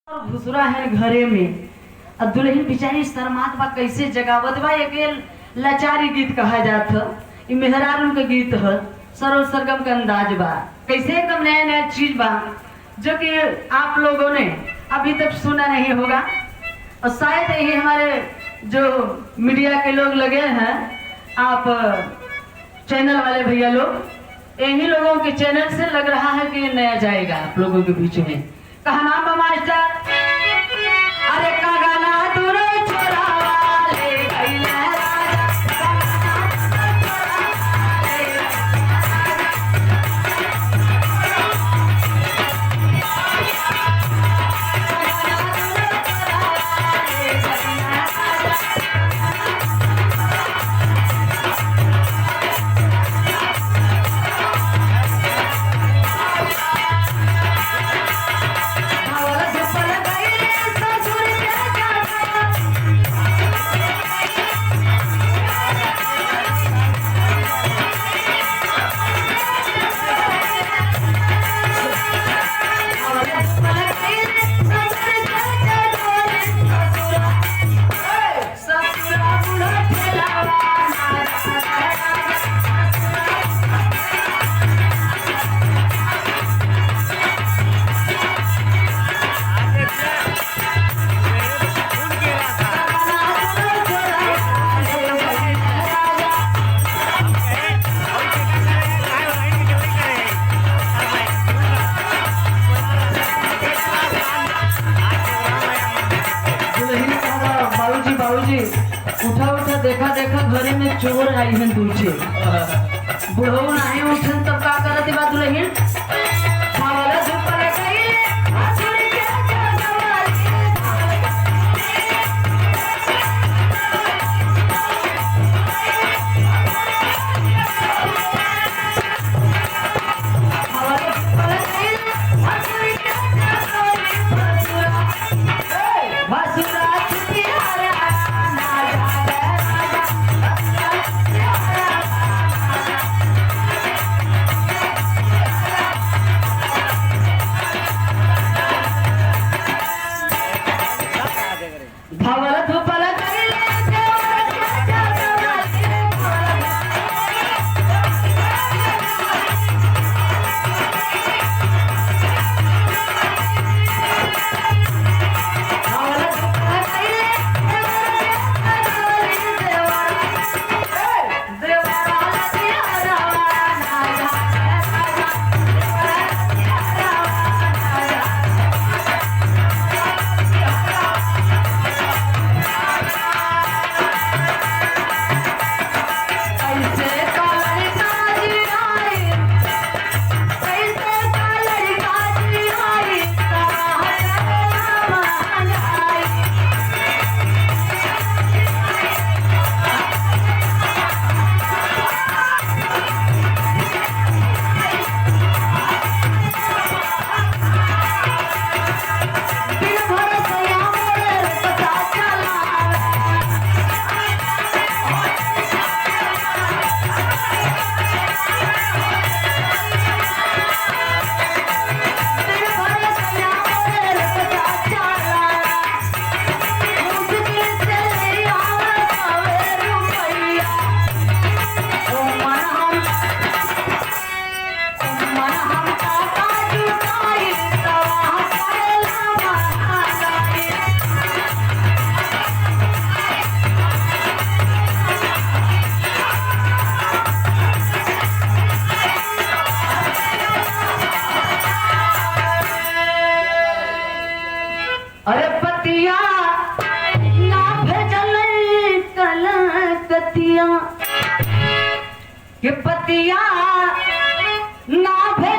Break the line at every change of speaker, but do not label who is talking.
घुसरा है घरे में और दुल्हन बिचारी शर्मात बा कैसे जगावत बा। एक लाचारी गीत कहा जात ह, ई मेहरारू के गीत ह, सरोज सरगम के अंदाज बा। कैसे एकदम नया नया चीज बा जो कि आप लोगों ने अभी तक सुना नहीं होगा और शायद यही हमारे जो मीडिया के लोग लगे हैं, आप चैनल वाले भैया लोग, यही लोगों के चैनल से लग रहा है कि ये नया जाएगा आप लोगों के बीच में। कहा नाम बा मास्टर? अरे का गाना दूर छोरा वाले गइले राजा, का गाना दूर छोरा वाले भावल झपल गइले ससुर के जाता। भावल झपल गइले ससुर के जाता, ससुरा ससुरा बुढ़ा ठेलावा दुल्हन कहला, बाबूजी बाबूजी उठा उठा, देखा देखा, घरे में चोर आई हन दूचे। बुढ़ऊ नाही उठन तब का करत बा दुल्हन? भावल झुपल गइले ससुर के जगवाली, भावल झुपल गइले ससुर के जगवाली, ससुरा ससुरा छुटियारा ना जागे राजा, ससुरा छुटियारा। धवल धुपल गइले देवर के जगवाली, धवल धवल धुपल गइले देवर के जगवाली, देवर देवरा लतियारा ना जागे राजा, देवरा लतियारा ना जागे। कैसे कालर काजी आई, कैसे कालर काजी आई, आई। बिन भरोसया मोरे पता चलावे। बिन भरोसया मोरे पता चलावे। मुश्किल से ले आवे रुपैया। ओ मन हम, ओ मन हम टाका जुटाई, तवा करेला महागाई। अरे पतिया ना भेजल कलकतिया के, पतिया ना भेजल।